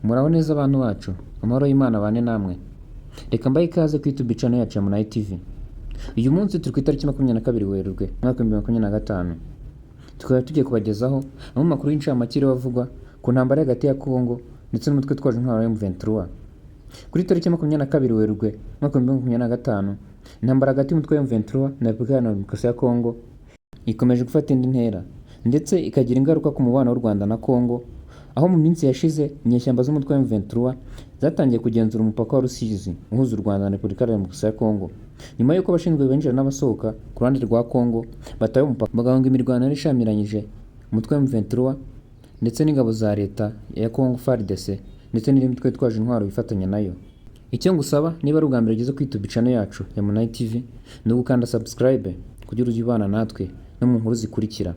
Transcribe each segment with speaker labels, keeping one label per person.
Speaker 1: Muraho neza abantu bacu, amahoro y'Imana abane namwe. Reka mbahe ikaze kuri YouTube channel yacu ya Munayi TV. Uyu munsi turi ku itariki 22 Werurwe, umwaka 2025. Tukaba tugiye kubagezaho amwe mu makuru y'incamake avugwa ku ntambara iri hagati ya Congo ndetse n'umutwe witwaje intwaro wa M23. Kuri tariki 22 Werurwe, umwaka 2025, intambara hagati y'umutwe wa M23 na Repubulika Iharanira Demokarasi ya Congo ikomeje gufata indi ntera ndetse ikagira ingaruka ku mubano w'u Rwanda na Congo, aho mu minsi yashize inyeshyamba z'umutwe wa M23 zatangiye kugenzura umupaka wa Rusizi uhuza u Rwanda na Repubulika Iharanira Demokarasi ya Congo, nyuma y'uko abashinzwe abinjira n'abasohoka ku ruhande rwa Congo bataye umupaka bagahunga imirwano yari ishamiranyije umutwe wa M23 ndetse n'ingabo za leta ya Congo FARDC ndetse n'indi mitwe yitwaje intwaro yifatanya nayo. Icyo ngusaba niba ari ubwa mbere ugeze kuri YouTube channel yacu ya Munayi TV ni ugukanda subscribe kugira ujye ubana natwe no mu nkuru zikurikira.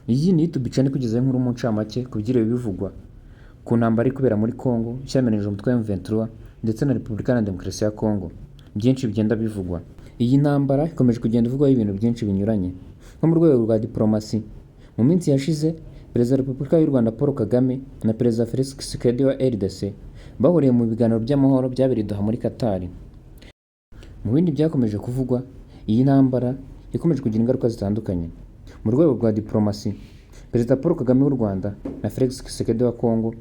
Speaker 1: Iyi ni YouTube channel ikugezaho inkuru mu ncamake ku byiriwe bivugwa ku ntambara iri kubera muri Congo ishyamiranyije umutwe wa M23 ndetse na Repubulika Iharanira Demokarasi ya Congo. Byinshi bigenda bivugwa. Iyi ntambara ikomeje kugenda ivugwaho ibintu byinshi binyuranye. Nko mu rwego rwa diplomasi, mu minsi yashize Perezida wa Repubulika y'u Rwanda Paul Kagame na Perezida Felix Tshisekedi wa RDC bahuriye mu biganiro by'amahoro byabereye i Doha muri Qatar. Mu bindi byakomeje kuvugwa, iyi ntambara ikomeje kugira ingaruka zitandukanye. Mu rwego rwa diplomasi, Perezida Paul Kagame w'u Rwanda na Felix Tshisekedi wa Congo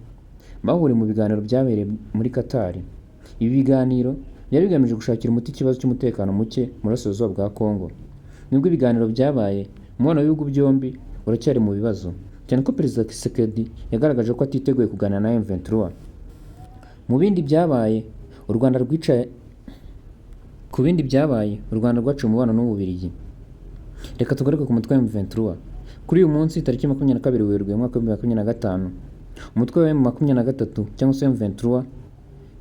Speaker 1: bahuriye mu biganiro byabereye muri Qatar. Ibi biganiro byari bigamije gushakira umuti ikibazo cy'umutekano muke mu burasirazuba bwa Congo. Nubwo ibiganiro byabaye, umubano w'ibihugu byombi uracyari mu bibazo, cyane ko Perezida Tshisekedi yagaragaje ko atiteguye kuganira na M23. Mu bindi byabaye, u Rwanda rwicaye ku bindi byabaye, u Rwanda rwaciye umubano n'Ububiligi. Reka tugaruke ku mutwe wa M23. Kuri uyu munsi tariki 22 Werurwe umwaka wa 2025, umutwe wa M23 cyangwa se M23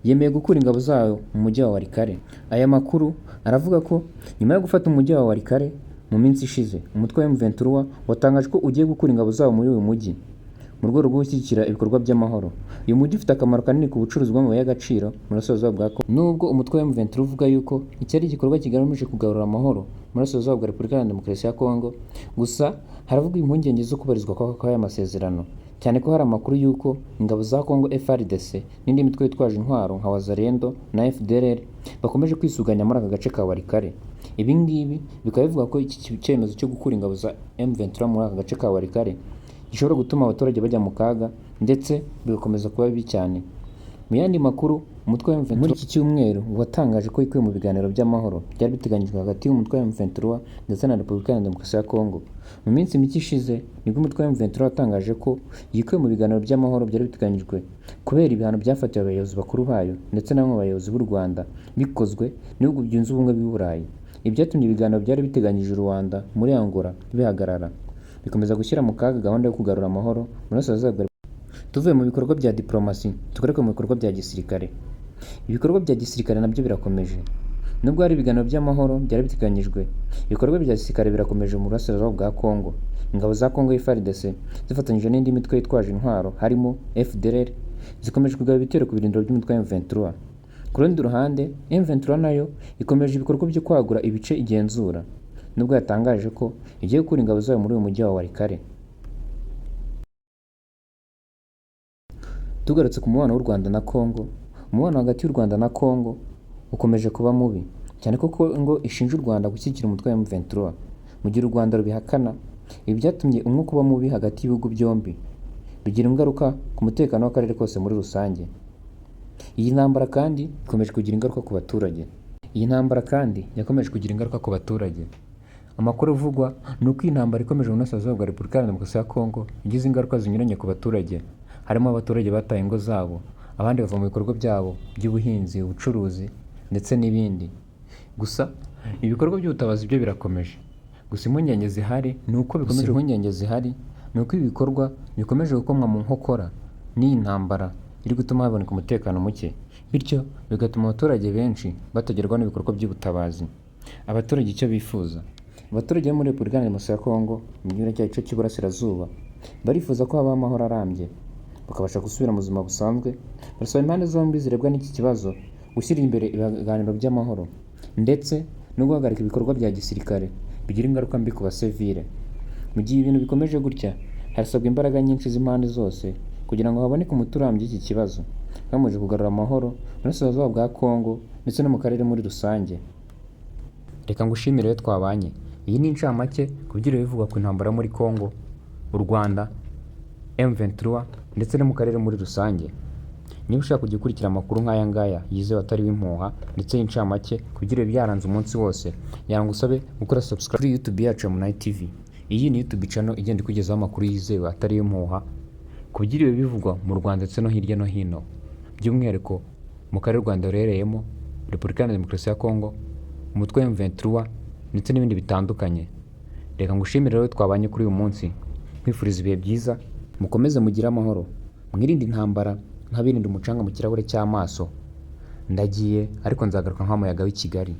Speaker 1: yemeye gukura ingabo zayo mu mujyi wa Walikale. Aya makuru aravuga ko nyuma yo gufata umujyi wa Walikale mu minsi ishize, umutwe wa M23 watangaje ko ugiye gukura ingabo zawo muri uyu mujyi mu rwego rwo gushyigikira ibikorwa by'amahoro. Uyu mujyi ufite akamaro kanini ku bucuruzi bw'amabuye y'agaciro mu burasirazuba bwa Congo. Nubwo umutwe wa M23 uvuga yuko iki ari igikorwa kigamije kugarura amahoro mu burasirazuba bwa Repubulika Iharanira Demokarasi ya Congo, gusa haravugwa impungenge zo kubahirizwa kw'aya masezerano, cyane ko hari amakuru y'uko ingabo za Congo FARDC n'indi mitwe yitwaje intwaro nka Wazalendo na FDLR bakomeje kwisuganya muri aka gace ka Walikale. Ibi ngibi bikaba bivuga ko iki cyemezo cyo gukura ingabo za M23 muri aka gace ka Walikale gishobora gutuma abaturage bajya mu kaga ndetse bigakomeza kuba bibi cyane. Mu yandi makuru, umutwe wa M23 muri iki cyumweru watangaje ko wikuye mu biganiro by'amahoro byari biteganyijwe hagati y'umutwe wa M23 ndetse na Repubulika Iharanira Demokarasi ya Congo. Mu minsi mike ishize nibwo umutwe wa M23 watangaje ko yikuye mu biganiro by'amahoro byari biteganyijwe kubera ibihano byafatiwe abayobozi bakuru bayo ndetse na bamwe mu bayobozi b'u Rwanda bikozwe n'ibihugu byunze ubumwe bw'i Burayi. Ibi byatumye ibiganiro byari biteganyije i Luanda muri Angola bihagarara, bikomeza gushyira mu kaga gahunda yo kugarura amahoro mu burasirazuba bwa. Tuvuye mu bikorwa bya diplomasi, tugaruke mu bikorwa bya gisirikare. Ibikorwa bya gisirikare nabyo birakomeje. Nubwo hari ibiganiro by'amahoro byari biteganyijwe, ibikorwa bya gisirikare birakomeje mu burasirazuba bwa Congo. Ingabo za Congo FARDC zifatanyije n'indi mitwe yitwaje intwaro harimo FDLR zikomeje kugaba ibitero ku birindiro by'umutwe wa M23. Ku rundi ruhande, M23 nayo ikomeje ibikorwa byo kwagura ibice igenzura, nubwo yatangaje ko igiye gukura ingabo zayo muri uyu mujyi wa Walikale. Tugarutse ku mubano w'u Rwanda na Congo, umubano hagati y'u Rwanda na Congo ukomeje kuba mubi, cyane ko Congo ishinja u Rwanda gushyigikira umutwe wa M23, mu gihe u Rwanda rubihakana. Ibi byatumye umwuka uba mubi hagati y'ibihugu byombi, bigira ingaruka ku mutekano w'akarere kose muri rusange. Iyi ntambara kandi ikomeje kugira ingaruka ku baturage. Iyi ntambara kandi yakomeje kugira ingaruka ku baturage. Amakuru avugwa ni uko iyi ntambara ikomeje mu burasirazuba bwa Repubulika Iharanira Demokarasi ya Congo igize ingaruka zinyuranye ku baturage, harimo abaturage bataye ingo zabo, abandi bava mu bikorwa byabo by'ubuhinzi, ubucuruzi ndetse n'ibindi. Gusa ibikorwa by'ubutabazi byo birakomeje. Gusa impungenge zihari ni uko bikomeje impungenge zihari ni uko ibi bikorwa bikomeje gukomwa mu nkokora n'iyi ntambara iri gutuma haboneka umutekano muke, bityo bigatuma abaturage benshi batagerwaho n'ibikorwa by'ubutabazi. Abaturage icyo bifuza. Abaturage bo muri Repubulika Iharanira Demokarasi ya Congo mu gice cy'Iburasirazuba barifuza ko habaho amahoro arambye, bakabasha gusubira mu buzima busanzwe. Barasaba impande zombi zirebwa n'iki kibazo gushyira imbere ibiganiro by'amahoro ndetse no guhagarika ibikorwa bya gisirikare bigira ingaruka mbi ku basivile. Mu gihe ibintu bikomeje gutya, harasabwa imbaraga nyinshi z'impande zose kugira ngo haboneke umuti urambye w'iki kibazo, hagamijwe kugarura amahoro mu burasirazuba bwa Congo ndetse no mu karere muri rusange. Reka ngushimire rero twabanye. Iyi ni incamake ku byiriwe bivugwa ku ntambara yo muri Congo, u Rwanda, M23 ndetse no mu karere muri rusange. Niba ushaka kujya ukurikira amakuru nk'aya ngaya yizewe atariho impuha ndetse y'incamake ku byiriwe byaranze umunsi wose, yangusabe gukora subscribe kuri YouTube yacu ya Munai TV. Iyi ni YouTube channel igenda ikugezaho amakuru yizewe atariyo impuha ku byiriwe bivugwa mu Rwanda ndetse no hirya no hino, by'umwihariko mu karere u Rwanda ruherereyemo, Repubulika Iharanira Demokarasi ya Congo, umutwe wa M23 ndetse n'ibindi bitandukanye. Reka ngushimire rero twabanye kuri uyu munsi, nkwifuriza ibihe byiza, mukomeze mugire amahoro, mwirinde intambara nk'abirinda umucanga mu kirahure cy'amaso. Ndagiye ariko nzagaruka nk'umuyaga w'i Kigali.